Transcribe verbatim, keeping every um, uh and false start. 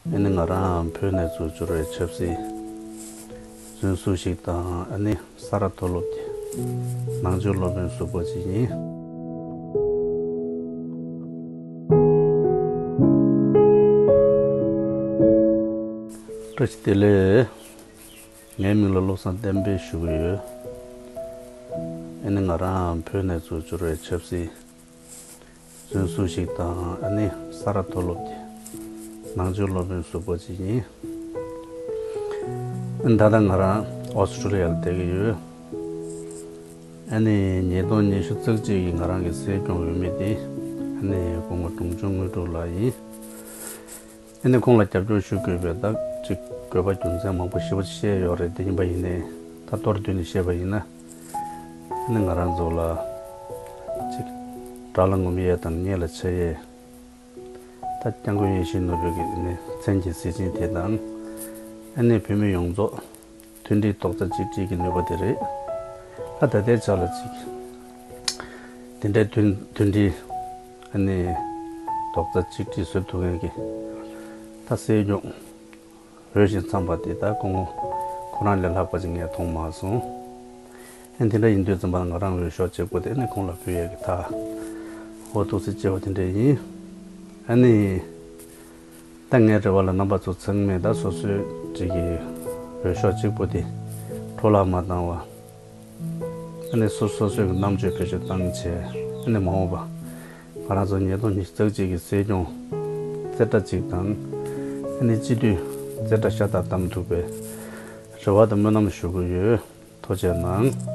ཨ་ནི་ང་རང་བོད་ནས་ཚུར་འབྱོར་བའི་ཆབ་སྲིད་བཙོན་ཟུར་ཞིག་དང་། ཨ་ནི་ས་རཱ་མཐོ་སློབ་ཀྱི་ནང་ཆོས་སློབ་དཔོན་ཟུར་པ་ཅིག་ཡིན། བཀྲ་ཤིས་བདེ་ལེགས། ངའི་མིང་ལ་བློ་བཟང་བསྟན་འཕེལ་ཞུ་གི་ཡོད། ཨ་ནི་ང་རང་བོད་ནས་ཚུར་འབྱོར་བའི་ཆབ་སྲིད་བཙོན་ཟུར་ཞིག་དང་། ཨ་ནི་ས་རཱ་མཐོ་སློབ་ཀྱི་ནང་ཆོས་སློབ་དཔོན་ཟུར་པ་ཅིག་ཡིན། ཨ་ནི་ད་ལྟ་ང་རང་ཨོ་སི་ཀྲུ་ལི་ཡ་ལ་བསྡད་ཀྱི་ཡོད། ཨ་ནི་ཉིས་སྟོང་ཉི་ཤུ་རྩ་གཅིག་གི་ང་རང་གི་སྲིད་སྐྱོང་འོས་མི་དེ་ཨ་ནི་སྐུ་ངོ་འབྲོང་ཆུང་དངོས་གྲུབ་ལགས་ཡིན། ཨ་ནི་ཁོང་ལ་རྒྱབ་སྐྱོར་ཞུ་དགོས་པའི་ད་ཅིག་དགོས་པ་རྒྱུ་མཚན་མང་པོ་ཞེ་པོ་བཤད་ཡོད་རེད། དེ་ཡིན་པ་ཡིན་ནའི་ད་མདོར་བསྡུས་ནས་བཤད་པ་ཡིན་ན། ཨ་ནི་ང་རང་ཚོ་ལ་ཅིག་དགྲ་ལ་ངོམ་ཡས་དང་སྙིང་ལ་ཆགས་ཡས། ད་སྐྱབས་མགོན་ཡིད་བཞིན་ནོར་བུ་གི་ནི་མཚན་གྱི་གཟི་བྱིན་དེ་དང་། ཨ་ནི་བོད་མི་ཡོངས་རྫོགས་མཐུན་སྒྲིལ་རྡོག་རྩ་གཅིག་སྒྲིལ་གྱི་ནུས་པ་དེ་རེད། ད་ད་ལྟའི་ཆ་ལ་ཅིག་དེ་འདྲའི་མཐུན་མཐུན་སྒྲིལ་ཨ་ནི་རྡོག་རྩ་གཅིག་སྒྲིལ་བཟོ་ཐུབ་མཁན་གྱི་ད་སྲིད་སྐྱོང་འོས་ཤིང་འཚམས་པ་དེ་ད་སྐུ་ངོ་ཁོ་རང་ལས་ལྷག་པ་ཅིག་ངས་མཐོང་མ་སོང་། ཨ་ནི་དེ་འདྲ་ཡིན་དུས་ཙམ་པ་ང་རང་འོས་ཤོག་གཅིག་པོ་དེ་ནི་ཁོང་ལ་ཕུལ་ཡས་ཀྱི་ཐག་འོ་ཐུགས་སྲས་སྐྱེ་བ་དེ་འདྲ་ཡིན། ཨ་ནི་ད་ངའི་རེ་བ་ལ་རྣམ་པ་ཚོ་ཚང་མས་ད་སོ་སོའི་ཅིག་གི་འོས་ཤོག་གཅིག་པོ་དེ་འཕྲོ་བརླག་མ་བཏང་བ། ཨ་ནི་སོ་སོ་སོའི་གི་རྣམ་དཔྱོད་བེད་སྤྱོད་བཏང་བྱས། ཨ་ནི་མ་འོངས་པ་ང་རང་ཚོ་ཉིས་སྟོང་ཉི་ཤུ་རྩ་གཅིག་གི་སྲིད་སྐྱོང་རྩེ་གྲ་གཅིག་དང་། ཨ་ནི་སྤྱི་འཐུས་རྩེ་གྲ་ཤ་སྟག་བདམས་ཐུབ་པའི་རེ་བ་དང་སྨོན་ལམ་ཞུ་གི་ཡོད། ཐུགས་རྗེ་གནང་།